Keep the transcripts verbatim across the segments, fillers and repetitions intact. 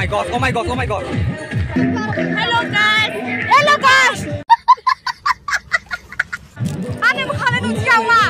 My God, oh my God, oh my God. Hello guys. Hello guys. Ani mokha le nung siya wa.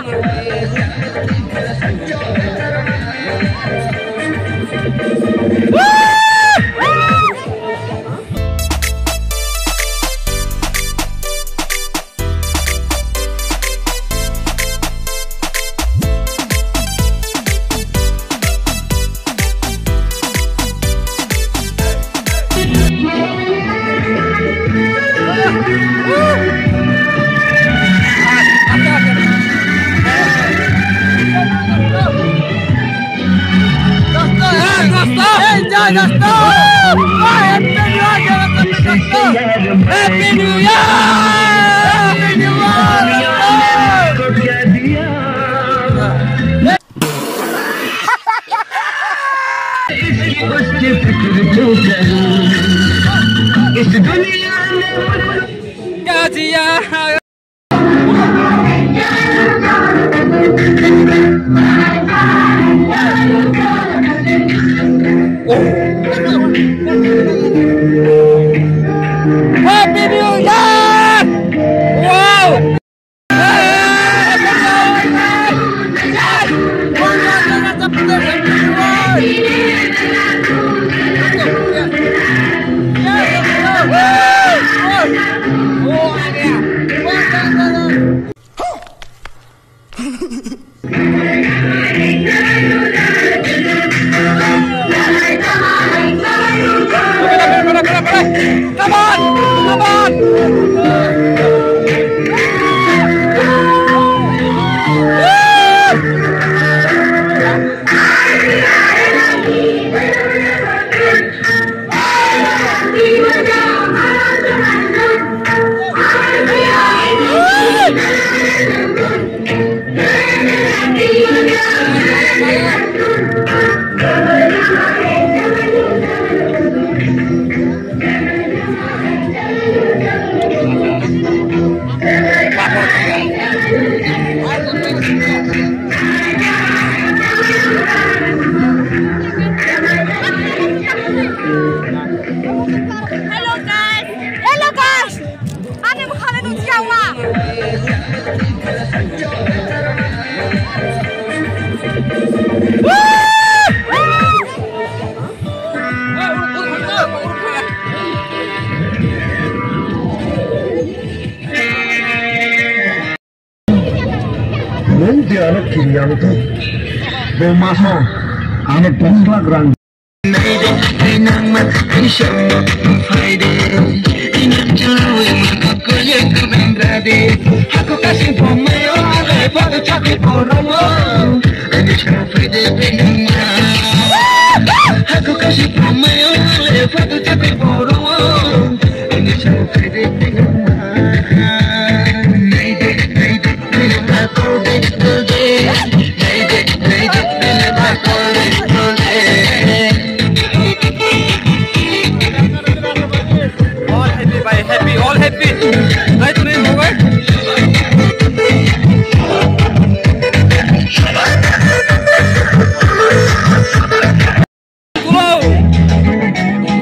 Happy New Year! Happy New Year! Happy New Year! Wow! Come on! Come on! Hello guys! Hello guys! Ani mokha le nung siya wa. Nung di ano kiri ano tu. Bo maso ano dua lakh rang. All happy, bhai, happy, all happy. Nai tu nai mobile. Tulo,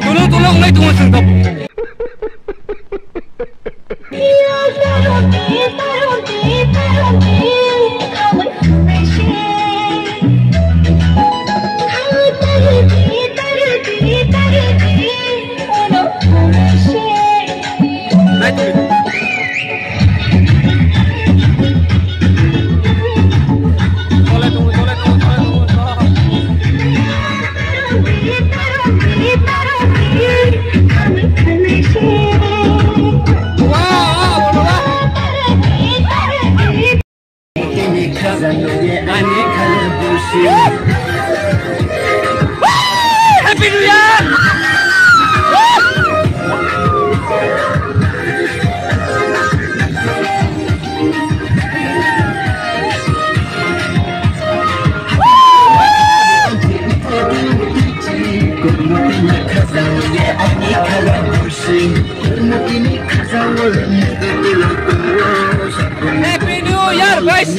tulo, tulo, nai tu ngai tu ngai. Happy New Year! Happy New Year, guys!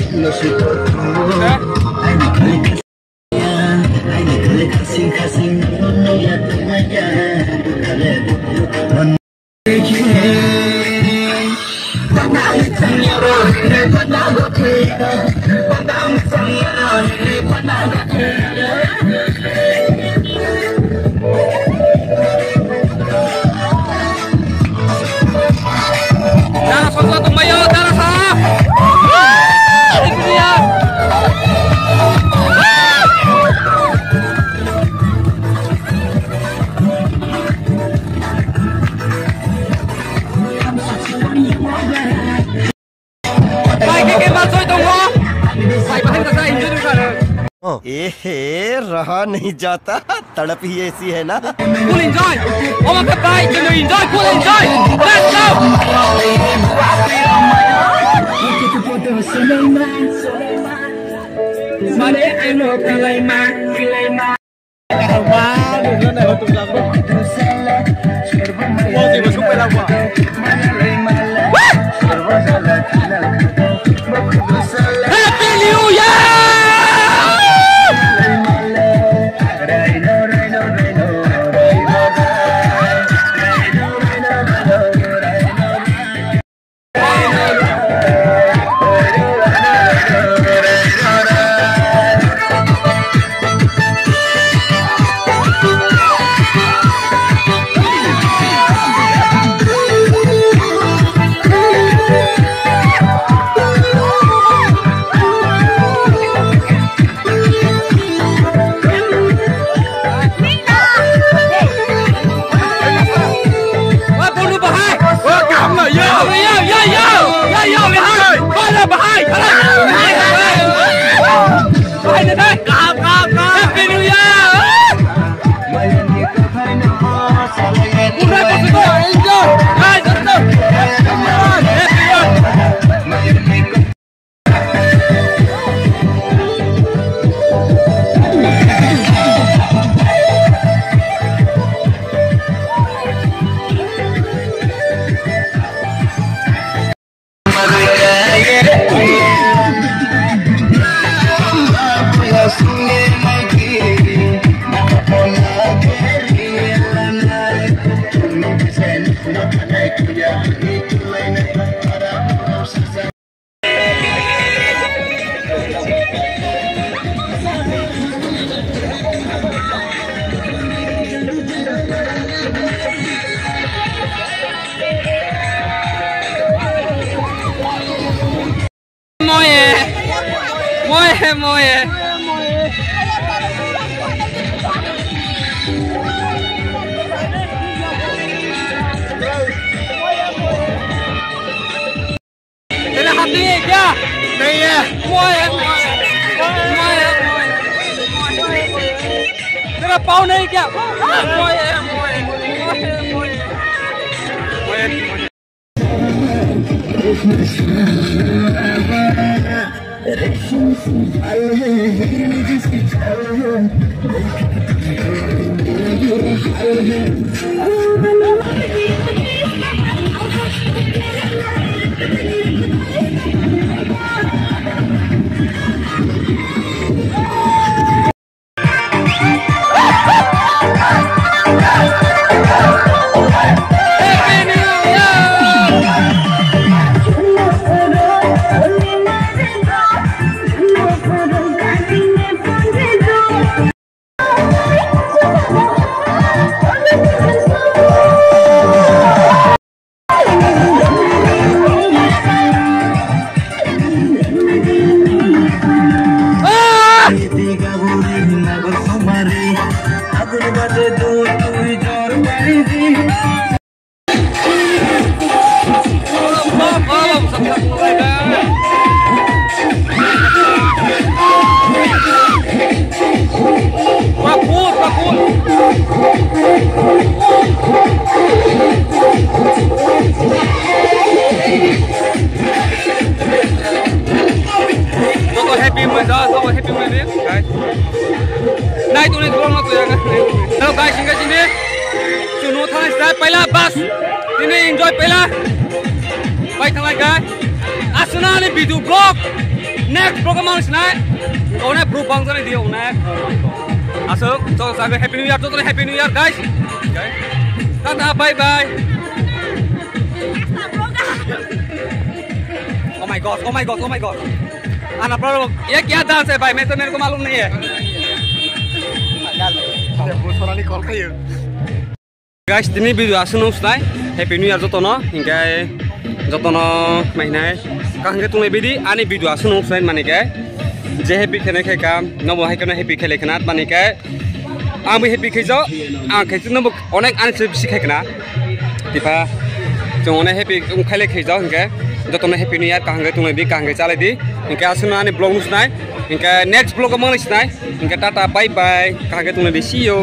Dara soksa tongbaio, dara sa. Bai, ke ke ma soi tongo. Bai, bahai ta sa enjoy dong sa. Oh. Ehe, raha nahi jata, tadap hi aisi hai na. Full enjoy. Oh my God, bai, chalo enjoy, full enjoy. Let's go. Mare ano kalai ma, kalai ma. Happy New Year! Happy New Year! Moye. Moye, moye. तेरे हाथ नहीं है क्या? नहीं है। मोये, मोये। मोये, मोये। तेरा पाँव नहीं क्या? मोये, मोये। मोये, मोये। Joto happy wngmani, joto happy wngmani, guys. Nai tongni vlog no twiya. Hello guys, hinga sini. Chwng no thanai sa paila bus. Tini enjoy paila. Bai thanglai guys. Aswna ani video vlog. Next vlog mang sinai. Onek group bang jani di onek. Aswk, joto sa happy new year, joto happy new year guys. Tata, bye bye. Oh my God, oh my God, oh my God. Ana pro, ye kya dance hai bhai? Main to mere ko maloom nahi hai. Guys, tini video aswk nung snai. Happy New Year jotono. Hinkhe jotono mahinai kaham khe tunglai bidi ani video aswk nung snai mani khe je happy khenai khe kam nobo hai khe happy khelai khna mani khe. Ang bo happy khaijak, ang khaijak no bo onek ani se bisi khai khna. Tipa, chwng onek happy wng khaile khaijak hinkhe, jotono happy new year, kaham khe tonglaidi, kaham khe chalaidi. Hinkhe aswkno ani vlog nuknai, hinkhe next vlog o manglai sinai, hinkhe tata, bye bye, kaham khe tonglaidi, see you.